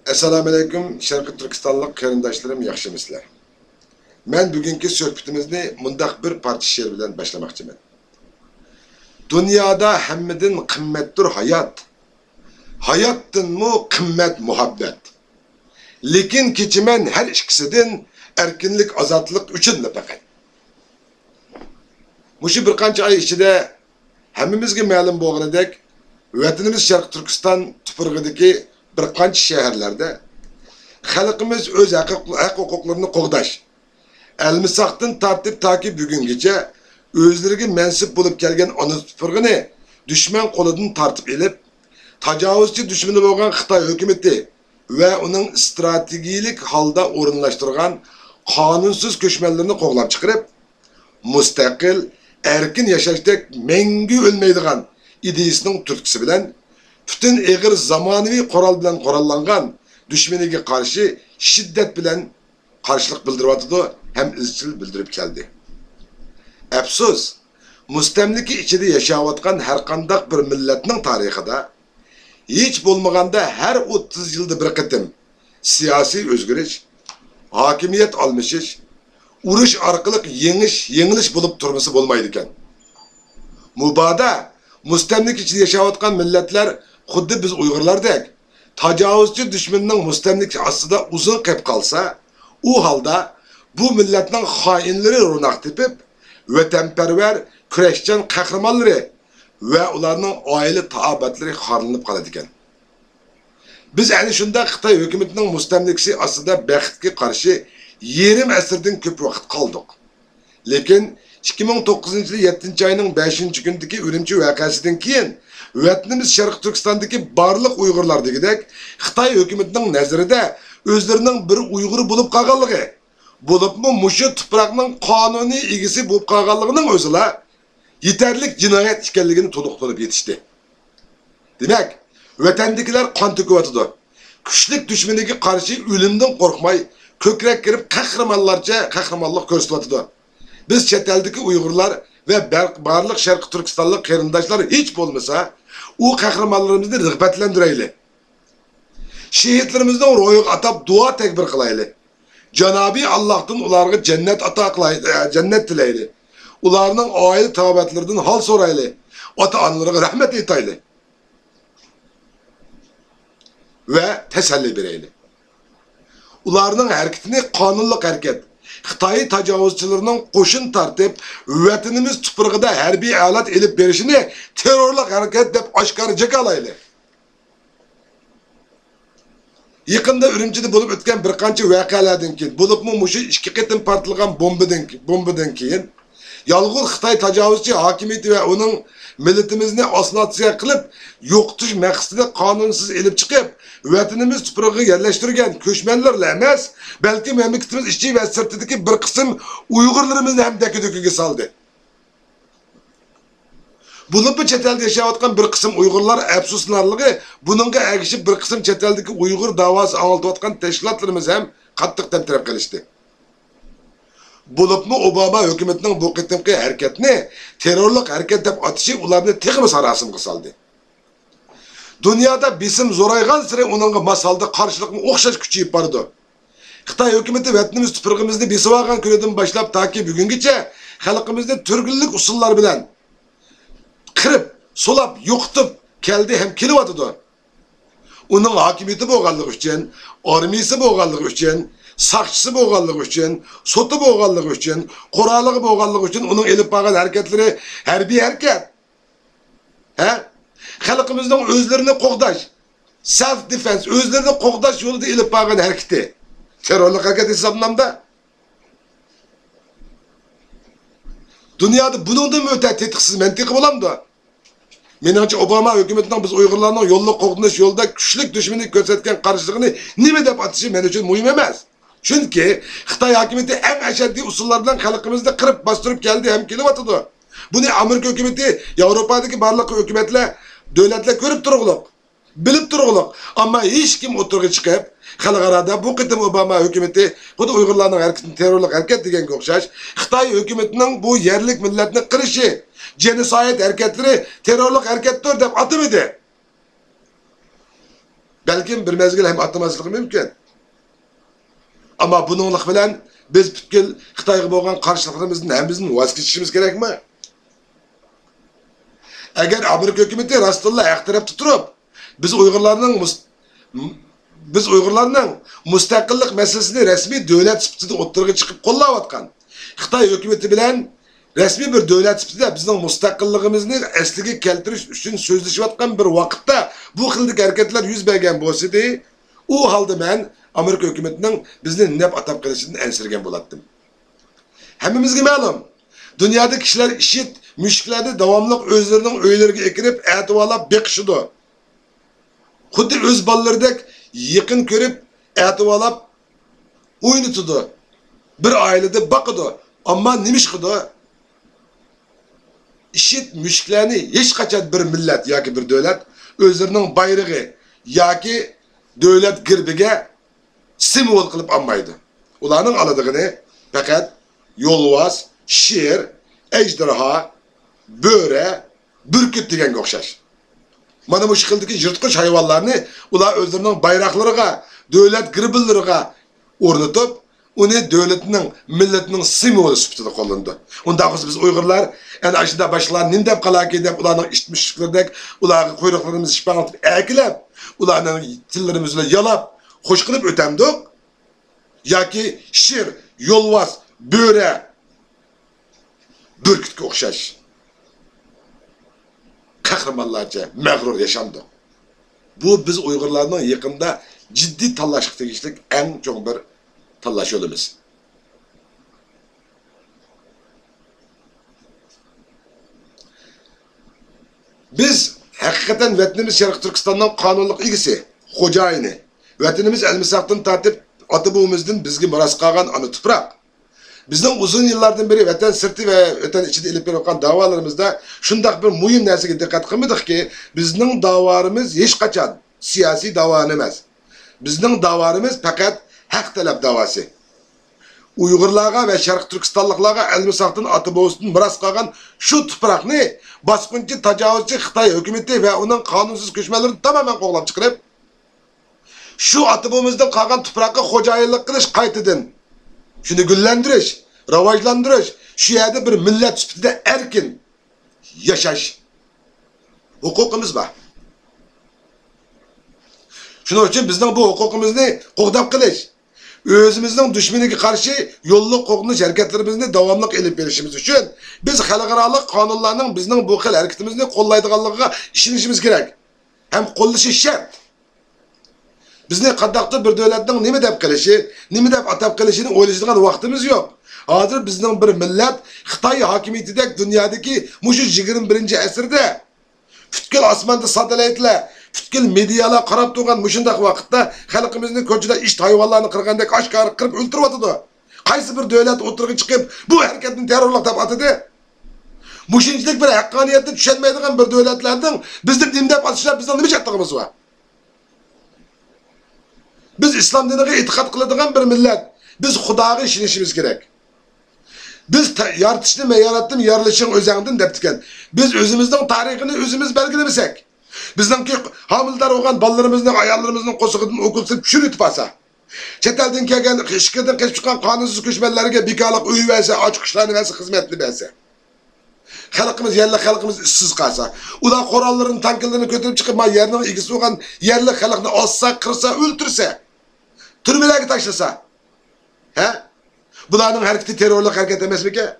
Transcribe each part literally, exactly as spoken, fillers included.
ئەسسالامۇئەلەيكۇم، شەرقىي تۈركىستانلىق قېرىنداشلىرىم، ياخشىمۇسىلەر؟ مەن بۈگۈنكى سۆھبىتىمىزنى مۇنداق بىر پارچە شېئىر بىلەن باشلىماقچىمەن. دۇنيادا ھەممىدىن قىممەتتۇر ھايات، ھاياتتىنمۇ قىممەت مۇھەببەت. لېكىن كېچىمەن ھەر ئىككىسىدىن، ئەركىنلىك، ئازادلىق ئۈچۈنلا پەقەت. مۇشۇ بىر قانچە ئاي ئىچىدە ھەممىمىزگە مەلۇم بولغىنىدەك، ۋەتىنىمىز شەرقىي تۈركىستان تۇپرىقىدىكى بىر قانچە شەھەرلەردە خەلقىمىز ئۆز ھەق-، ھەق-ھوقۇقلىرىنى قوغداش، ئەلمىساقتىن تارتىپ تاكى بۈگۈنگىچە ئۆزلىرىگە مەنسۇپ بولۇپ كەلگەن ئانا تۇپرىقىنى دۈشمەن قولىدىن تارتىپ ئېلىپ، تاجاۋۇزچى دۈشمىنى بولغان خىتاي ھۆكۈمىتى ۋە ئۇنىڭ ئىستراتېگىيىلىك ھالدا ئورۇنلاشتۇرغان قانۇنسىز كۆچمەنلىرىنى قوغلاپ چىقىرىپ، مۇستەقىل، ئەركىن ياشاشتەك مەڭگۈ ئۆلمەيدىغان ئىدىيىسىنىڭ تۈرتكىسى بىلەن، پۈتۈن ئېغىر زامانىۋى قورال بىلەن قوراللانغان دۈشمىنىگە قارشى شىددەت بىلەن قارشىلىق بىلدۈرۈۋاتىدۇ ھەم ئىزچىل بىلدۈرۈپ كەلدى. ئەپسۇس، مۇستەملىكە ئىچىدە ياشاۋاتقان ھەرقانداق بىر مىللەتنىڭ تارىخىدا ھېچ بولمىغاندا ھەر ئوتتۇز يىلدا بىر قېتىم سىياسىي ئۆزگىرىش، ھاكىمىيەت ئالمىشىش، ئۇرۇش ئارقىلىق يېڭىش، يېڭىلىش بولۇپ تۇرمىسا بولمايدىكەن. مۇبادا مۇستەملىكە ئىچىدە ياشاۋاتقان مىللەتلەر خۇددى بىز ئۇيغۇرلاردەك تاجاۋۇزچى دۈشمىنىنىڭ مۇستەملىكىسى ئاستىدا ئۇزۇن قېلىپ قالسا، ئۇ ھالدا بۇ مىللەتنىڭ خائىنلىرى روناق تېپىپ، ۋەتەنپەرۋەر، كۈرەشچان قەھرىمانلىرى ۋە ئۇلارنىڭ ئائىلە تاۋابىئاتلىرى خارلىنىپ قالىدىكەن. بىز ئەنە شۇنداق خىتاي ھۆكۈمىتىنىڭ مۇستەملىكىسى ئاستىدا بەختكە قارشى يېرىم ئەسىردىن كۆپ ۋاقىت قالدۇق. لېكىن ئىككى مىڭ توققۇزىنچى يىلى يەتتىنچى ئاينىڭ بەشىنچى كۈنىدىكى ئۈرۈمچى ۋەقەسىدىن كېيىن، ۋەتىنىمىز شەرقىي تۈركىستاندىكى بارلىق ئۇيغۇرلار دېگۈدەك خىتاي ھۆكۈمىتىنىڭ نەزىرىدە ئۆزلىرىنىڭ بىر ئۇيغۇر بولۇپ قالغانلىقى، بولۇپمۇ مۇشۇ تۇپراقنىڭ قانۇنىي ئىگىسى بولۇپ قالغانلىقىنىڭ ئۆزىلا يېتەرلىك جىنايەت ئىكەنلىكىنى تولۇق تونۇپ يېتىشتى. دېمەك، ۋەتەندىكىلەر قان تۆكۈۋاتىدۇ. كۈچلۈك دۈشمىنىگە قارشى ئۆلۈمدىن قورقماي، كۆكرەك كېرىپ قەھرىمانلارچە قەھرىمانلىق كۆرسىتىۋاتىدۇ. بىز چەت ئەلدىكى ئۇيغۇرلار ۋە بەر-، بارلىق شەرقىي تۈركىستانلىق قېرىنداشلار ھېچ بولمىسا، ئۇ قەھرىمانلىرىمىزنى رىغبەتلەندۈرەيلى. شېھىتلىرىمىزنىڭ روھىغا ئاتاپ دۇئا تەكبىر قىلايلى. جانابىي ئاللاھتىن ئۇلارغا جەننەت ئاتا قىلاي-، ئە، جەننەت تىلەيلى. ئۇلارنىڭ ئائىلە تاۋابىئاتلىرىدىن ھال سورايلى. ئاتا-ئانىلىرىغا رەھمەت ئېيتايلى. ۋە تەسەللى بېرەيلى. ئۇلارنىڭ ھەرىكىتىنى قانۇنلۇق ھەرىكەت، خىتاي تاجاۋۇزچىلىرىنىڭ قوشۇن تارتىپ، ۋەتىنىمىز تۇپرىقىدا ھەربىي ھالەت ئېلىپ بېرىشىنى تېررورلۇق ھەرىكەت دەپ ئاشكارا جاكارلايلى. يېقىندا ئۈرۈمچىدە بولۇپ ئۆتكەن بىر قانچە ۋەقەلەردىن كېيىن، بولۇپمۇ مۇشۇ ئىككى قېتىم پارتلىغان بومبىدىن، بومبىدىن كېيىن، يالغۇز خىتاي تاجاۋۇزچى ھاكىمىيىتى ۋە ئۇنىڭ مىللىتىمىزنى ئاسسىمىلياتسىيە قىلىپ يوقىتىش مەقسىتىدە قانۇنسىز ئېلىپ چىقىپ، ۋەتىنىمىز تۇپرىقىغا يەرلەشتۈرگەن كۆچمەنلەرلا ئەمەس، بەلكى مەملىكىتىمىز ئىچى ۋە سىرتىدىكى بىر قىسىم ئۇيغۇرلىرىمىزنى ھەم دەككە-دۈككىگە سالدى. بولۇپمۇ چەت ئەلدە ياشاۋاتقان بىر قىسىم ئۇيغۇرلار ئەپسۇسلىنارلىقى، بۇنىڭغا ئەگىشىپ بىر قىسىم چەت ئەلدىكى ئۇيغۇر داۋاسى ئاڭلىتىۋاتقان تەشكىلاتلىرىمىز ھەم قاتتىق تەمتىرەپ قېلىشتى. بولۇپمۇ ئوباما ھۆكۈمىتىنىڭ بۇ قېتىمقى ھەرىكەتنى تېررورلۇق ھەرىكەت دەپ ئاتىشى ئۇلارنى تېخىمۇ ساراسىمىغا سالدى. دۇنيادا بېسىم زورايغانسېرى ئۇنىڭغا ماس ھالدا قارشىلىقمۇ ئوخشاش كۈچىيىپ بارىدۇ. خىتاي ھۆكۈمىتى ۋەتىنىمىز تۇپرىقىمىزنى بېسىۋالغان كۈنىدىن باشلاپ تاكى بۈگۈنگىچە خەلقىمىزنى تۈرلۈك ئۇسۇللار بىلەن قىرىپ، سولاپ، يوقىتىپ كەلدى ھەم كېلىۋاتىدۇ. ئۇنىڭ ھاكىمىيىتى بولغانلىقى ئۈچۈن، ئارمىيىسى بولغانلىقى ئۈچۈن، ساقچىسى بولغانلىقى ئۈچۈن، سوتى بولغانلىقى ئۈچۈن، قورالىغا بولغانلىقى ئۈچۈن ئۇنىڭ ئېلىپ بارغان ھەرىكەتلىرى ھەربىي ھەرىكەت. ھە؟ خەلقىمىزنىڭ ئۆزلىرىنى قوغداش، سېلف دېفېنس، ئۆزلىرىنى قوغداش يولىدا ئېلىپ بارغان ھەرىكىتى تېررورلۇق ھەرىكەت ھېسابلىنامدا؟ دۇنيادا بۇنىڭدىنمۇ ئۆتە تېتىقسىز مەنتىقە بولامدۇ؟ مېنىڭچە، ئوباما ھۆكۈمىتىنىڭ بىز ئۇيغۇرلارنىڭ يوللۇق قوغدىنىش يولىدا كۈچلۈك دۈشمىنىگە كۆرسەتكەن قارشىلىقىنى نېمە دەپ ئاتىشى مەن ئۈچۈن مۇھىم ئەمەس. چۈنكى خىتاي ھاكىمىيىتى ئەڭ ئەشەددىي ئۇسۇللار بىلەن خەلقىمىزنى قىرىپ، باستۇرۇپ كەلدى ھەم كېلىۋاتىدۇ. بۇنى ئامېرىكا ھۆكۈمىتى، ياۋروپادىكى بارلىق ھۆكۈمەتلەر، دۆلەتلەر كۆرۈپ تۇرغۇلۇق، بىلىپ تۇرغۇلۇق. ئەمما ھېچكىم ئوتتۇرىغا چىقىپ، خەلقئارادا بۇ قېتىم ئوباما ھۆكۈمىتى خۇددى ئۇيغۇرلارنىڭ ھەرىكىتىنى تېررورلۇق ھەرىكەت دېگەنگە ئوخشاش، خىتاي ھۆكۈمىتىنىڭ بۇ يەرلىك مىللەتنى قىرىشى، جېنوسايد ھەرىكەتلىرى تېررورلۇق ھەرىكەتتۇر دەپ ئاتىمىدى. بەلكىم بىر مەزگىل ھەم ئاتىماسلىقى مۇمكىن. ئەمما بۇنىڭلىق بىلەن بىز پۈتكۈل خىتايغا بولغان قارشىلىقلىرىمىزدىن ھەممىسىدىن ۋاز كېچىشىمىز كېرەكمۇ؟ ئەگەر ئامېرىكا ھۆكۈمىتى راستتىنلا ھەق تەرەپتە تۇرۇپ، بىز ئۇيغۇرلارنىڭ مۇس-، بىز ئۇيغۇرلارنىڭ مۇستەقىللىق مەسىلىسىنى رەسمىي دۆلەت سۈپىتىدە ئوتتۇرىغا چىقىپ قوللاۋاتقان، خىتاي ھۆكۈمىتى بىلەن رەسمىي بىر دۆلەت سۈپىتىدە بىزنىڭ مۇستەقىللىقىمىزنى ئەسلىگە كەلتۈرۈش ئۈچۈن سۆزلىشىۋاتقان بىر ۋاقىتتا بۇ خىلدىكى ھەرىكەتلەر يۈز بەرگەن بولسىدى، ئۇ ھالدا مەن ئامېرىكا ھۆكۈمىتىنىڭ بىزنى نېمە دەپ ئاتاپ قېلىشىدىن ئەنسىرىگەن بولاتتىم. ھەممىمىزگە مەلۇم، دۇنيادا كىشىلەر ئىشىت، مۈشۈكلەرنى داۋاملىق ئۆزلىرىنىڭ ئۆيلىرىگە ئەكىرىپ، ئەتىۋارلاپ بېقىشىدۇ. خۇددى ئۆز بالىلىرىدەك يېقىن كۆرۈپ، ئەتىۋارلاپ ئوينىتىدۇ. بىر ئائىلىدە باقىدۇ. ئەمما نېمە ئىش قىلىدۇ؟ ئىشىت، مۈشۈكلەرنى ھېچقاچان بىر مىللەت ياكى بىر دۆلەت ئۆزلىرىنىڭ بايرىقى ياكى دۆلەت گېربىگە سىمۋول قىلىپ ئالمايدۇ. ئۇلارنىڭ ئالىدىغىنى پەقەت يولۋاس، شىر، ئەجدىرھا، بۆرە، بۈركۈت دېگەنگە ئوخشاش. مانا مۇشۇ خىلدىكى يىرتقۇچ ھايۋانلارنى ئۇلار ئۆزلىرىنىڭ بايراقلىرىغا، دۆلەت گېربلىرىغا ئورنىتىپ، ئۇنى دۆلەتنىڭ، مىللەتنىڭ سىمۋولى سۈپىتىدە قوللىنىدۇ. ئۇنداق بولسا بىز ئۇيغۇرلار ئەنە ئاشۇنداق باشقىلار نېمە دەپ قالاكى دەپ ئۇلارنىڭ ئىت مۈشۈكلىرىدەك ئۇلارغا قۇيرۇقلىرىمىزنى شىپاڭلىتىپ ئەكېلىپ، ئۇلارنىڭ تىللىرىمىز بىلەن يالاپ، خوش قىلىپ ئۆتەمدۇق؟ ياكى شىر، يولۋاس، بۆرە، بۈركۈتكە ئوخشاش قەھرىمانلارچە مەغرۇر ياشامدۇق؟ بۇ بىز ئۇيغۇرلارنىڭ يېقىندا جىددىي تاللاشقا تېگىشلىك ئەڭ چوڭ بىر تاللاش يولىمىز. بىز ھەقىقەتەن ۋەتىنىمىز شەرقىي تۈركىستاننىڭ قانۇنلۇق ئىگىسى، خوجايىنى. ۋەتىنىمىز ئەلمىساقتىن تارتىپ ئاتا-بوۋىمىزدىن بىزگە مىراس قالغان ئانا تۇپراق. بىزنىڭ ئۇزۇن يىللاردىن بېرى ۋەتەن سىرتى ۋە ۋەتەن ئىچىدە ئېلىپ بېرىۋاتقان داۋالىرىمىزدا شۇنداق بىر مۇھىم نەرسىگە دىققەت قىلمىدۇقكى، بىزنىڭ داۋالىرىمىز ھېچقاچان سىياسىي داۋالار ئەمەس. بىزنىڭ داۋالىرىمىز پەقەت ھەق تەلەپ داۋاسى. ئۇيغۇرلارغا ۋە شەرقىي تۈركىستانلىقلارغا ئەلمىساقتىن ئاتا-بوۋىسىدىن مىراس قالغان شۇ تۇپراقنى باسقۇنچى تاجاۋۇزچى خىتاي ھۆكۈمىتى ۋە ئۇنىڭ قانۇنسىز كۆچمەنلىرىدىن تامامەن قوغلاپ چىقىرىپ، شۇ ئاتا-بوۋىمىزدىن قالغان تۇپراققا خوجايىنلىق قىلىش، قايتىدىن شۇنى گۈللەندۈرۈش، راۋاجلاندۇرۇش، شۇ يەردە بىر مىللەت سۈپىتىدە ئەركىن ياشاش ھوقۇقىمىز بار. شۇنىڭ ئۈچۈن بىزنىڭ بۇ ھوقۇقىمىزنى قوغداپ قېلىش، ئۆزىمىزنىڭ دۈشمىنىگە قارشى يوللۇق قوغدىنىش ھەرىكەتلىرىمىزنى داۋاملىق ئېلىپ بېرىشىمىز ئۈچۈن، بىز خەلقئارالىق قانۇنلارنىڭ بىزنىڭ بۇ خىل ھەرىكىتىمىزنى قوللايدىغانلىقىغا ئىشىنىشىمىز كېرەك ھەم قوللىشى شەرت. بىزنى قانداقتۇر بىر دۆلەتنىڭ نېمە دەپ قېلىشى، نېمە دەپ ئاتاپ قېلىشىنى ئويلىشىدىغان ۋاقتىمىز يوق. ھازىر بىزنىڭ بىر مىللەت خىتاي ھاكىمىيىتىدەك دۇنيادىكى مۇشۇ يىگىرمە بىرىنچى ئەسىردە پۈتكۈل ئاسماندا ساتېلايتلار، پۈتكۈل مېدىيالار قاراپ تۇرغان مۇشۇنداق ۋاقىتتا خەلقىمىزنى كوچىدا ئىت ھايۋانلارنى قىرغاندەك ئاشكارا قىرىپ ئۆلتۈرۈۋاتىدۇ. قايسى بىر دۆلەت ئوتتۇرىغا چىقىپ بۇ ھەرىكەتنى تېررورلۇق دەپ ئاتىدى؟ مۇشۇنچىلىك بىر ھەققانىيەتنى چۈشەنمەيدىغان بىر دۆلەتلەرنىڭ بىزنى نېمە دەپ ئاتىشىدا بىزنىڭ نېمە چاتىقىمىز بار؟ بىز ئىسلام دىنىغا ئېتىقاد قىلىدىغان بىر مىللەت. بىز خۇداغا ئىشىنىشىمىز كېرەك. بىز تە-، يارىتىشنى مەن ياراتتىم، يارىلىشىڭ ئۆزەڭدىن دەپتىكەن. بىز ئۆزىمىزنىڭ تارىخىنى ئۆزىمىز بەلگىلىمىسەك، بىزنىڭكى ھامىلىدار بولغان بالىلىرىمىزنىڭ، ئاياللىرىمىزنىڭ قورسىقىدىن ئوكۇل سېلىپ چۈشۈرۈۋېتىپ ئالسا، چەت ئەلدىن كەلگەن، ئىچكىرىدىن قېچىپ چىققان قانۇنسىز كۆچمەنلەرگە بىكارلىق ئۆي بەرسە، ئاچ قۇشلارنى بەرسە، خىزمەتنى بەرسە، خەلقىمىز، يەرلىك خەلقىمىز ئىشسىز قالسا، ئۇلار قوراللىرىنى، تانكىلىرىنى كۆتۈرۈپ چىقىپ، ما يەرنىڭ ئىگىسى بولغان يەرلىك خەلقنى ئاسسا، قىرسا، ئۆلتۈرسە، تۈرمىلەرگە تاشلىسا، ھە؟ بۇلارنىڭ ھەرىكىتى تېررورلۇق ھەرىكەت ئەمەسمىكەن؟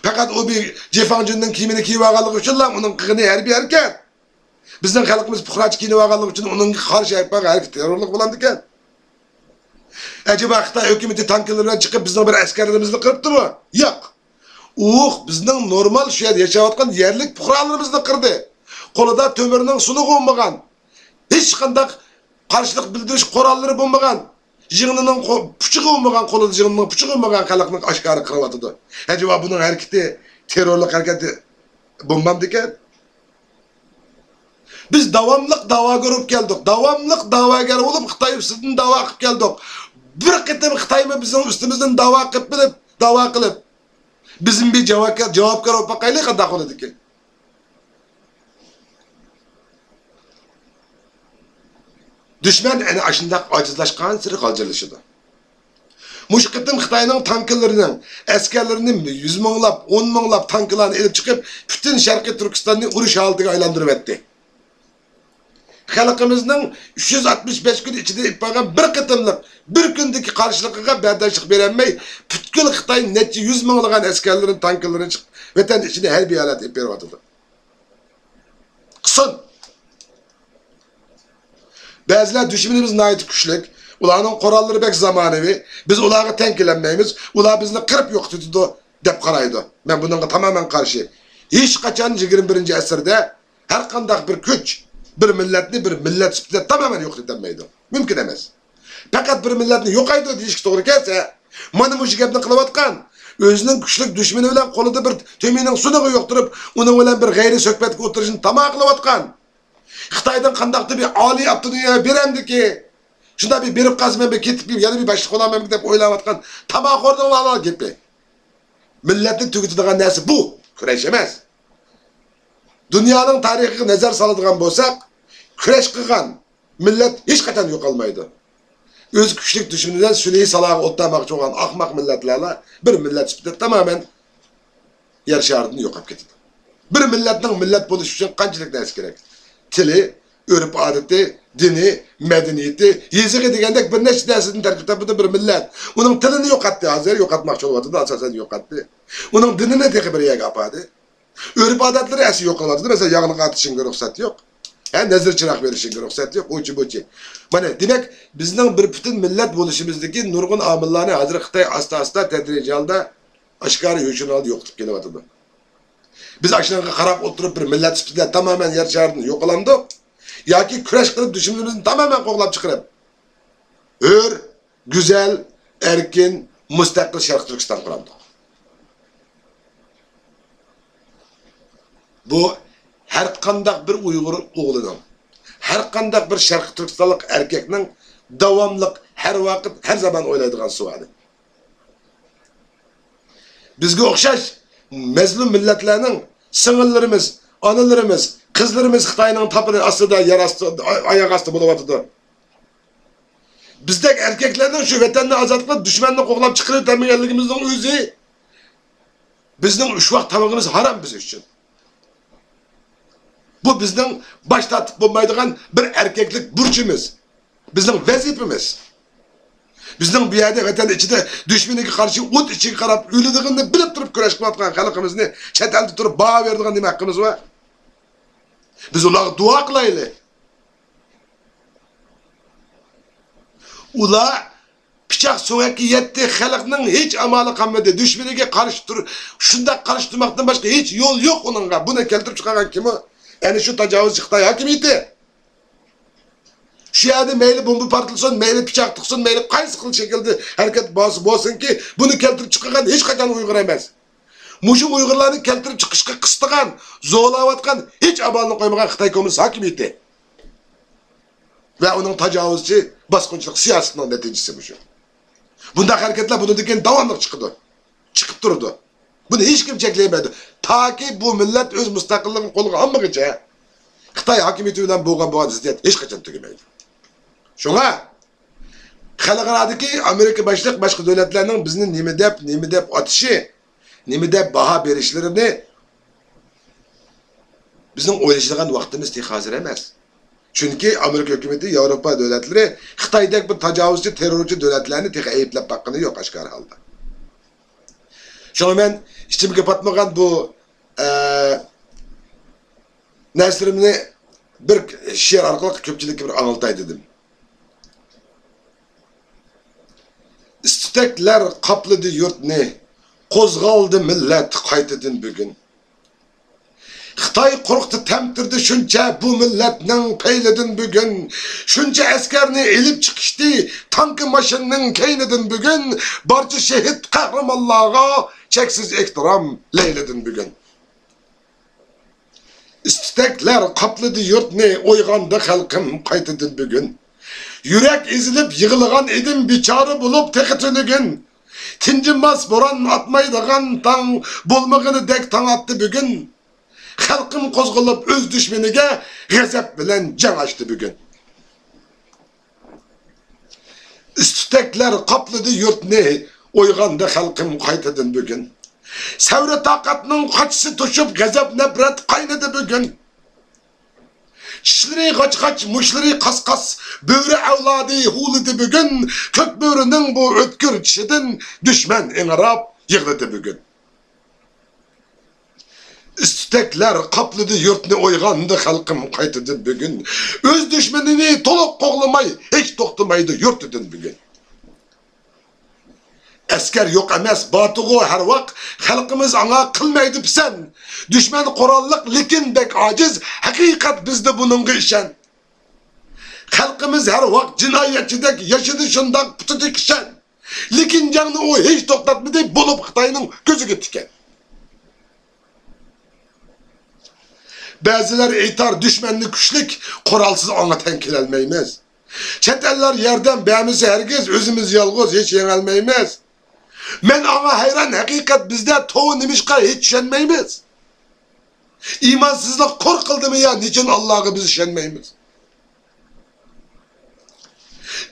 پەقەت ئۇ بىر جېفاڭجۈننىڭ كىيىمىنى كىيىۋالغانلىقى ئۈچۈنلا ئۇنىڭ قىلغىنى ھەربىي ھەرىكەت. بىزنىڭ خەلقىمىز پۇقراچە كىيىنىۋالغانلىقى ئۈچۈن ئۇنىڭغا قارشى ھەربىي ھەرىكەت تېررورلۇق بولامدىكەن؟ ئەجەبا خىتاي ھۆكۈمىتى تانكىلىرى بىلەن چىقىپ بىزنىڭ بىر ئەسكەرلىرىمىزنى قىرىپتىمۇ؟ ياق. ئۇ بىزنىڭ نورمال شۇ يەردە ياشاۋاتقان يەرلىك پۇقرالىرىمىزنى قىردى. قولىدا تۆمۈرنىڭ سۇنۇقى بولمىغان، ھېچقانداق قارشىلىق بىلدۈرۈش قوراللىرى بولمىغان، يىڭنىنىڭ قو-، پۇچىقى بولمىغان، قولىدا يىڭنىنىڭ پۇچىقى بولمىغان خەلقنى ئاشكارا قىرىۋاتىدۇ. ئەجەبا بۇنىڭ ھەرىكىتى تېررورلۇق ھەرىكىتى بولمامدىكەن؟ بىز داۋاملىق داۋاگەر بولۇپ كەلدۇق. داۋاملىق داۋاگەر بولۇپ، خىتاي ئۈستىدىن داۋا قىلىپ كەلدۇق. بىر قېتىم خىتايمۇ بىزنىڭ ئۈستىمىزدىن داۋا قىلىپ بىلىپ، داۋا قىلىپ، بىزمۇ بىر جاۋابكار، جاۋابكار بولۇپ باقايلى، قانداق بولىدىكىن؟ دۈشمەن ئەنە ئاشۇنداق ئاجىزلاشقانسېرى غالجىرلىشىدۇ. مۇشۇ قېتىم خىتاينىڭ تانكىلىرىنىڭ ئەسكەرلىرىنى يۈز مىڭلاپ، ئون مىڭلاپ تانكىلارنى ئېلىپ چىقىپ، پۈتۈن شەرقىي تۈركىستاننى ئۇرۇش ھالىتىگە ئايلاندۇرۇۋەتتى. خەلقىمىزنىڭ ئۈچ يۈز ئاتمىش بەش كۈن ئىچىدە ئېلىپ بارغان بىر قېتىملىق، بىر كۈندىكى قارشىلىقىغا بەرداشلىق بېرەلمەي، پۈتكۈل خىتاي نەچچە يۈز مىڭلىغان ئەسكەرلىرىنى، تانكىلىرىنى چىقىپ، ۋەتەن ئىچىدە ھەربىي ھالەت ئېلىپ بېرىۋاتىدۇ. قىسىم. بەزىلەر دۈشمىنىمىز ناھايىتى كۈچلۈك، ئۇلارنىڭ قوراللىرى بەك زامانىۋى، بىز ئۇلارغا تەڭ كېلەلمەيمىز، ئۇلار بىزنى قىرىپ يوقىتىۋېتىدۇ، دەپ قارايدۇ. مەن بۇنىڭغا تامامەن قارشى. ھېچقاچان يىگىرمە بىرىنچى ئەسىردە ھەرقانداق بىر كۈچ بىر مىللەتنى بىر مىللەت سۈپىتىدە تامامەن يوقىتىۋېتەلمەيدۇ. مۇمكىن ئەمەس. پەقەت بىر مىللەتنى يوقايدۇ دېيىشكە توغرا كەلسە، مانا مۇشۇ گەپنى قىلىۋاتقان، ئۆزىنىڭ كۈچلۈك دۈشمىنى بىلەن قولىدا بىر تۆمۈرنىڭ سۇنۇقى يوقتۇرۇپ، ئۇنىڭ بىلەن بىر غەيرىي سۆھبەتكە ئولتۇرۇشنى تاما قىلىۋاتقان، خىتايدىن قانداقتۇر بىر ئالىي ئاپتونومىيە بېرەمدىكى، شۇنداق بىر بېرىپ قالسا مەن بىر كېتىپ يەنە بىر باشلىق بولارمەنمۇ دەپ ئويلاۋاتقان تاماخورنىڭ لالا گېپى. مىللەتنى تۈگىتىدىغان نەرسە بۇ، كۈرەش ئەمەس. دۇنيانىڭ تارىخىغا نەزەر سالىدىغان بولساق، كۈرەش قىلغان مىللەت ھېچقاچان يوقالمايدۇ. ئۆز كۈچلۈك دۈشمىنى بىلەن سۈلھى سالاغا ئولتۇرماقچى بولغان ئاخماق مىللەتلەرلا بىر مىللەت سۈپىتىدە تامامەن يەر شارىدىن يوقاپ كېتىدۇ. بىر مىللەتنىڭ مىللەت بولۇشى ئۈچۈن قانچىلىك نەرسە كېرەك؟ تىلى، ئۆرپ-ئادىتى، دىنى، مەدەنىيىتى، يېزىقى دېگەندەك بىر نەچچە نەرسىدىن تەركىب تاپىدۇ بىر مىللەت. ئۇنىڭ تىلىنى يوقاتتى، ھازىر يوقاتماقچى بولۇۋاتىدۇ، ئاساسەن يوقاتتى. ئۇنىڭ دىنىنى تېخى بىر يەرگە ئاپاردى. ئۆرپ-ئادەتلىرى ئەسلى يوقىلىۋاتىدۇ. مەسىلەن، ياغلىق ئارتىشىڭغا رۇخسەت يوق. ھە، نەزىر-چىراغ بېرىشىڭگە رۇخسەت يوق. ئۇچى-بۇچى. مانا، دېمەك، بىزنىڭ بىر پۈتۈن مىللەت بولۇشىمىزدىكى نۇرغۇن ئامىللارنى ھازىر خىتاي ئاستا-ئاستا، تەدرىجىي ھالدا، ئاشكارا يوشۇرۇن ھالدا يوقىتىپ كېلىۋاتىدۇ. بىز ئاشۇنىڭغا قاراپ ئولتۇرۇپ، بىر مىللەت سۈپىتىدە تامامەن يەر شارىدىن يوقىلامدۇق؟ ياكى كۈرەش قىلىپ، دۈشمىنىمىزنى تامامەن قوغلاپ چىقىرىپ، ھۆر، گۈزەل، ئەركىن، مۇستەقىل شەرقىي تۈركىستان قۇرامدۇق؟ بۇ ھەرقانداق بىر ئۇيغۇر ئوغلىنىڭ، ھەرقانداق بىر شەرقىي تۈركىستانلىق ئەركەكنىڭ داۋاملىق، ھەر ۋاقىت، ھەر زامان ئويلايدىغان سوئالى. بىزگە ئوخشاش مەزلۇم مىللەتلەرنىڭ سىڭىللىرىمىز، ئانىلىرىمىز، قىزلىرىمىز خىتاينىڭ تاپىنى ئاستىدا، يەر ئاستى، ئاياغ ئاستى بولۇۋاتىدۇ. بىزدەك ئەركەكلەرنىڭ شۇ ۋەتەننى ئازاد قىلىپ، دۈشمەننى قوغلاپ چىقىرىۋېتەلمىگەنلىكىمىزنىڭ ئۆزى بىزنىڭ ئۈچ ۋاق تامىقىمىز ھارام بىز ئۈچۈن. بۇ بىزنىڭ باش تارتىپ بولمايدىغان بىر ئەركەكلىك بۇرچىمىز، بىزنىڭ ۋەزىپىمىز. بىزنىڭ بۇ يەردە ۋەتەن ئىچىدە دۈشمىنىگە قارشى ئوت ئىچىگە قاراپ ئۆلىدىغىنىنى بىلىپ تۇرۇپ كۈرەش قىلىۋاتقان خەلقىمىزنى چەت ئەلدە تۇرۇپ باھا بېرىدىغان نېمە ھەققىمىز بار؟ بىز ئۇلارغا دۇئا قىلايلى. ئۇلار پىچاق سۆڭەككە يەتتى، خەلقنىڭ ھېچ ئامالى قالمىدى. دۈشمىنىگە قارشى تۇر-، شۇنداق قارشى تۇرماقتىن باشقا ھېچ يول يوق ئۇنىڭغا. بۇنى كەلتۈرۈپ چىقارغان كىم ئۇ؟ ئەنە شۇ تاجاۋۇزچى خىتاي ھاكىمىيىتى. شۇ يەردە مەيلى بومبا پارتلىسۇن، مەيلى پىچاق تىقسۇن، مەيلى قايسى خىل شەكىلدە ھەرىكەت بولسا بولسۇنكى، بۇنى كەلتۈرۈپ چىقارغان ھېچقاچان ئۇيغۇر ئەمەس. مۇشۇ ئۇيغۇرلارنى كەلتۈرۈپ چىقىشقا قىستىغان، زورلاۋاتقان، ھېچ ئامالنى قويمىغان خىتاي كوممۇنىست ھاكىمىيىتى ۋە ئۇنىڭ تاجاۋۇزچى باسقۇنچىلىق سىياسىتىنىڭ نەتىجىسى مۇشۇ. بۇنداق ھەرىكەتلەر بۇنىڭدىن كېيىن داۋاملىق چىقىدۇ. چىقىپ تۇرىدۇ. بۇنى ھېچكىم چەكلىيەلمەيدۇ. تاكى بۇ مىللەت ئۆز مۇستەقىللىقىنى قولغا ئالمىغىچە، خىتاي ھاكىمىيىتى بىلەن بولغان، بولغان زىددىيەت ھېچقاچان تۈگىمەيدۇ. شۇڭا خەلقئارادىكى ئامېرىكا باشلىق باشقا دۆلەتلەرنىڭ بىزنى نېمە دەپ، نېمە دەپ ئاتىشى، نېمە دەپ باھا بېرىشلىرىنى بىزنىڭ ئويلىشىدىغان ۋاقتىمىز تېخى ھازىر ئەمەس. چۈنكى ئامېرىكا ھۆكۈمىتى، ياۋروپا دۆلەتلىرى خىتايدەك بىر تاجاۋۇزچى، تېررورچى دۆلەتلەرنى تېخى ئەيىبلەپ باققىنى يوق ئاشكارا ھالدا. شۇڭا مەن ئىچىمگە پاتمىغان بۇ، ئە، نەرسىلىرىمنى بىر شېئىر ئارقىلىق كۆپچىلىككە بىر ئاڭلىتاي دېدىم. ئىس-تۈتەكلەر قاپلىدى يۇرتنى، قوزغالدى مىللەت قايتىدىن بۈگۈن. خىتاي قورقۇتتى، تەمتىردى شۇنچە بۇ مىللەتنىڭ پەيلىدىن بۈگۈن. شۇنچە ئەسكەرنى ئېلىپ چىقىشتى تانكا ماشىنىنىڭ كەينىدىن بۈگۈن. بارچە شېھىت قەھرىمانلارغا چەكسىز ئېھتىرام لەيلىدىن بۈگۈن. ئىس-تۈتەكلەر قاپلىدى يۇرتنى، ئويغاندى خەلقىم قايتىدىن بۈگۈن. يۈرەك ئېزىلىپ يىغلىغان ئىدىم، بىچارە بولۇپ تېخى تۈنۈگۈن. تىنجىماس بوران ئاتمايدىغان تاڭ، بولمىغىنىدەك تاڭ ئاتتى بۈگۈن. خەلقىم قوزغىلىپ ئۆز دۈشمىنىگە، غەزەپ بىلەن جەڭ ئاچتى بۈگۈن. ئىس-تۈتەكلەر قاپلىدى يۇرتنى، ئويغاندى خەلقىم قايتىدىن بۈگۈن. سەۋر-تاقەتنىڭ قاچىسى توشۇپ، غەزەپ-نەپرەت قاينىدى بۈگۈن. چىشلىرى غاچ-غاچ، مۇشلىرى قاس-قاس، بۆرە ئەۋلادى ھۇۋلىدى بۈگۈن. كۆك بۆرىنىڭ بۇ ئۆتكۈر چىشىدىن دۈشمەن ئىڭراپ يىغلىدى بۈگۈن. ئىس-تۈتەكلەر قاپلىدى يۇرتنى، ئويغاندى خەلقىم قايتىدىن بۈگۈن. ئۆز دۈشمىنىنى تولۇق قوغلىماي، ھېچ توختىمايدۇ يۇرتىدىن بۈگۈن. ئەسكەر يوق ئەمەس، باتۇرغۇ ھەر ۋاق، خەلقىمىز ئاڭا قىلمايدۇ پىسەنت. دۈشمەن قوراللىق، لېكىن بەك ئاجىز، ھەقىقەت بىزدە بۇنىڭغا ئىشەن. خەلقىمىز ھەر ۋاق جىنايەتچىدەك ياشىدى شۇنداق پۇتىدا كىشەن. لېكىن جەڭنى ئۇ ھېچ توختاتمىدى، بولۇپ خىتاينىڭ كۆزىگە تىكەن. بەزىلەر ئېيتار، دۈشمەننى كۈچلۈك، قورالسىز ئاڭا تەڭ كېلەلمەيمىز. چەت ئەللەر ياردەم بەرمىسە ھەرگىز، ئۆزىمىز يالغۇز ھېچ يېڭەلمەيمىز. مەن ئاڭا ھەيران، ھەقىقەت بىزدە توۋا نېمىشقا ھېچ چۈشەنمەيمىز؟ ئىمانسىزلىق قۇر قىلدىمۇ يا، نېچۈن ئاللاغا بىز ئىشەنمەيمىز؟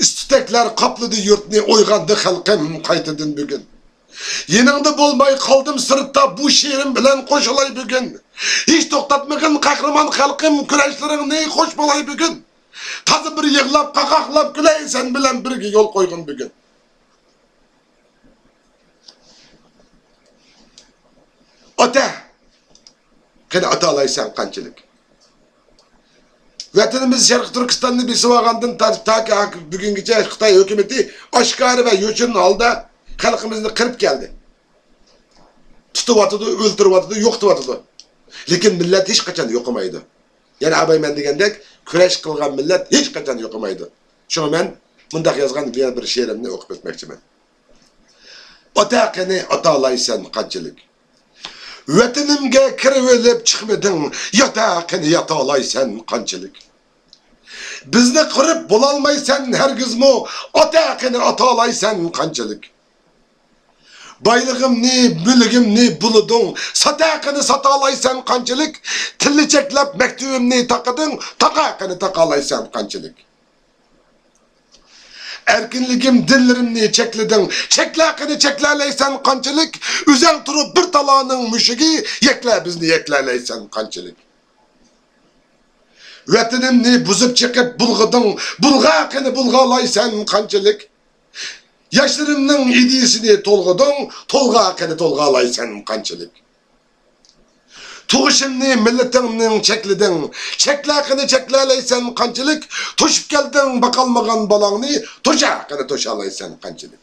ئىس-تۈتەكلەر قاپلىدى يۇرتنى، ئويغاندى خەلقىم قايتىدىن بۈگۈن. يېنىڭدا بولماي قالدىم سىرتتا، بۇ شېئىرىم بىلەن قوشۇلاي بۈگۈن. ھېچ توختاتمىغىن قەھرىمان خەلقىم، كۈرەشلىرىڭنى خوش بولاي بۈگۈن. تازا بىر يىغلاپ، قاقاقلاپ كۈلەي، سەن بىلەن بىرگە يول قويغىن بۈگۈن. ئاتا! قېنى ئاتالايسەن قانچىلىك؟ ۋەتىنىمىز شەرقىي تۈركىستاننى بېسىۋالغاندىن تارتىپ تاكى ھاك-، بۈگۈنگىچە خىتاي ھۆكۈمىتى ئاشكارا ۋە يوشۇرۇن ھالدا خەلقىمىزنى قىرىپ كەلدى. تۇتۇۋاتىدۇ، ئۆلتۈرۈۋاتىدۇ، يوقىتىۋاتىدۇ. لېكىن مىللەت ھېچقاچان يوقىمايدۇ. يەنە ئاباي مەن دېگەندەك، كۈرەش قىلغان مىللەت ھېچقاچان يوقىمايدۇ. شۇڭا مەن مۇنداق يازغان يەنە بىر شېئىرىمنى ئوقۇپ ئۆتمەكچىمەن. ئاتا قېنى ئاتالايسەن قانچىلىك؟ ۋەتىنىمگە كىرىۋېلىپ چىقمىدىڭ، ياتا قېنى ياتالايسەن قانچىلىك؟ بىزنى قىرىپ بولالمايسەن ھەرگىزمۇ، ئاتا قېنى ئاتالايسەن قانچىلىك؟ بايلىقىمنى، مۈلكۈمنى بۇلىدىڭ، ساتا قېنى ساتالايسەن قانچىلىك؟ تىلنى چەكلەپ مەكتىۋىمنى تاقىدىڭ، تاقا قېنى تاقالايسەن قانچىلىك؟ ئەركىنلىكىم، دىنلىرىمنى چەكلىدىڭ، چەكلە قېنى چەكلەلەيسەن قانچىلىك؟ ئۆزەڭ تۇرۇپ بىر تالانىڭ مۈشۈكى، يەكلە بىزنى يەكلەلەيسەن قانچىلىك؟ ۋەتىنىمنى بۇزۇپ چىقىپ بۇلغىدىڭ، بۇلغا قېنى بۇلغالايسەن قانچىلىك؟ ياشلىرىمنىڭ ئىدىيىسىنى تولغىدىڭ، تولغا قېنى تولغالايسەن قانچىلىك؟ تۇغۇشۇمنى، مىللىتىڭنىڭ چەكلىدىڭ، چەكلە قېنى چەكلەلەيسەن قانچىلىك؟ توشۇپ كەلدىڭ باقالمىغان بالاڭنى، توشا قېنى توشالايسەن قانچىلىك؟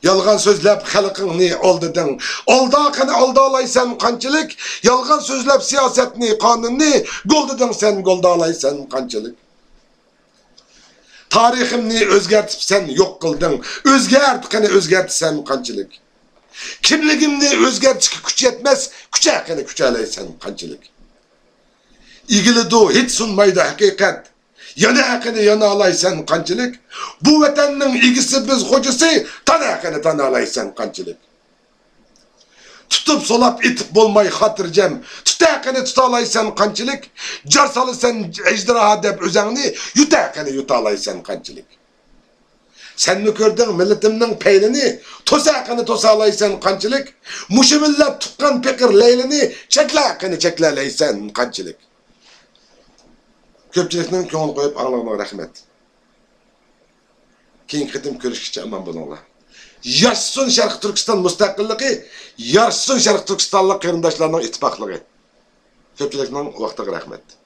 يالغان سۆزلەپ خەلقىڭنى ئالدىدىڭ، ئالدا قېنى ئالدالايسەن قانچىلىك؟ يالغان سۆزلەپ سىياسەتنى، قانۇننى گولدىدىڭ سەن، گولدالايسەن قانچىلىك؟ تارىخىمنى ئۆزگەرتىپ سەن يوق قىلدىڭ، ئۆزگەرت قېنى ئۆزگەرتىسەن قانچىلىك؟ كىملىكىمنى ئۆزگەرتىشكە كۈچ يەتمەس، كۈچە قېنى كۈچەلەيسەن قانچىلىك؟ ئېگىلىدۇ ھېچ سۇنمايدۇ ھەقىقەت، يەنە قېنى يانالايسەن قانچىلىك؟ بۇ ۋەتەننىڭ ئىگىسى بىز خوجىسى، تانا قېنى تانالايسەن قانچىلىك؟ تۇتۇپ سولاپ ئېتىپ بولماي خاتىرجەم، تۇتا قېنى تۇتالايسەن قانچىلىك؟ جار سالىسەن ئەجدىرا دەپ ئۆزەڭنى، يۇتا قېنى يۇتالايسەن قانچىلىك؟ سەنمۇ كۆردۈڭ مىللىتىمنىڭ پەيلىنى، توسا قېنى توسالايسەن قانچىلىك؟ مۇشۇ مىللەت تۇغقان پېقىر لەيلىنى، چەكلە قېنى چەكلەلەيسەن قانچىلىك؟ كۆپچىلىكنىڭ كۆڭۈل قويۇپ ئاڭلىغىنىغا رەھمەت. كېيىنكى قېتىم كۆرۈشكىچە ئامان بولۇڭلار. ياشىسۇن شەرقىي تۈركىستان مۇستەقىللىقى، ياشىسۇن شەرقىي تۈركىستانلىق قېرىنداشلارنىڭ ئىتتىپاقلىقى. كۆپچىلىكنىڭ ۋاقتىغا رەھمەت.